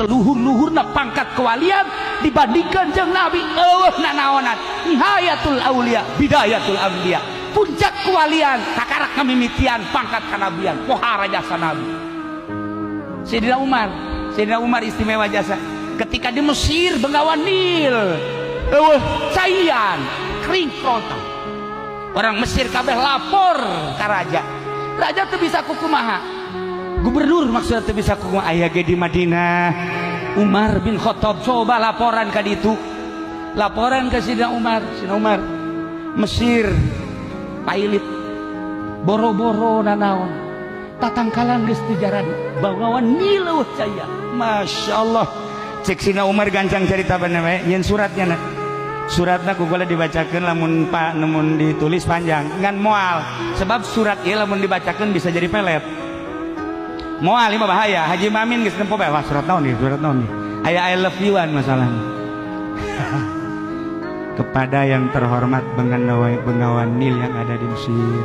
Seluhur-luhurna pangkat kewalian dibandingkan jeung Nabi eueuh nanaonan. Nihayatul aulia, bidayatul anbiya. Puncak kewalian kakarak ngamimitian pangkat kanabian, pohara jasa Nabi. Sayyidina Umar, Sayyidina Umar istimewa jasa. Ketika di Mesir, Bengawan Nil eueuh caian, kering kerontang. Orang Mesir kabeh lapor ka raja. Raja teu bisa kukumaha, gubernur maksudnya teu bisa kukumaha. Aya ge di Madinah Umar bin Khattab. Coba laporan ka ditu, laporan ke Sidina Umar. Sidina Umar, Mesir pailit, boro-boro nanaon, tatangkalan geus teu jaradi, Bengawan Nil eueuh caian. Masya Allah, cek Sidina Umar gancang cerita bener we nyeun suratnya na. Suratna ku kula dibacakeun, lamun pak namun ditulis panjang ngan moal, sebab surat ieu lamun dibacakeun bisa jadi pelet. Moal, ieu mah bahaya. Haji Mamin geus nempo bae, wah, surat naon nih, surat naon nih, aya "I love you" an masalahnya. Kepada yang terhormat Bengawan, Bengawan Nil yang ada di Mesir.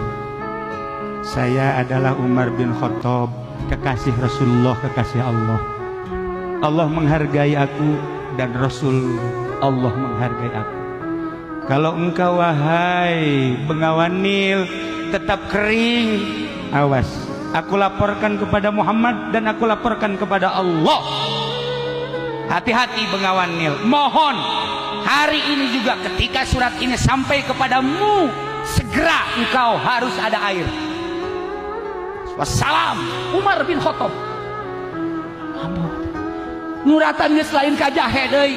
Saya adalah Umar bin Khattab, kekasih Rasulullah, kekasih Allah. Allah menghargai aku dan Rasul Allah menghargai aku. Kalau engkau, wahai Bengawan Nil, tetap kering, awas, aku laporkan kepada Muhammad dan aku laporkan kepada Allah. Hati-hati, Bengawan Nil. Mohon hari ini juga ketika surat ini sampai kepadamu, segera engkau harus ada air. Wassalam, Umar bin Khattab. Nyuratan geus lain ka jahe deui.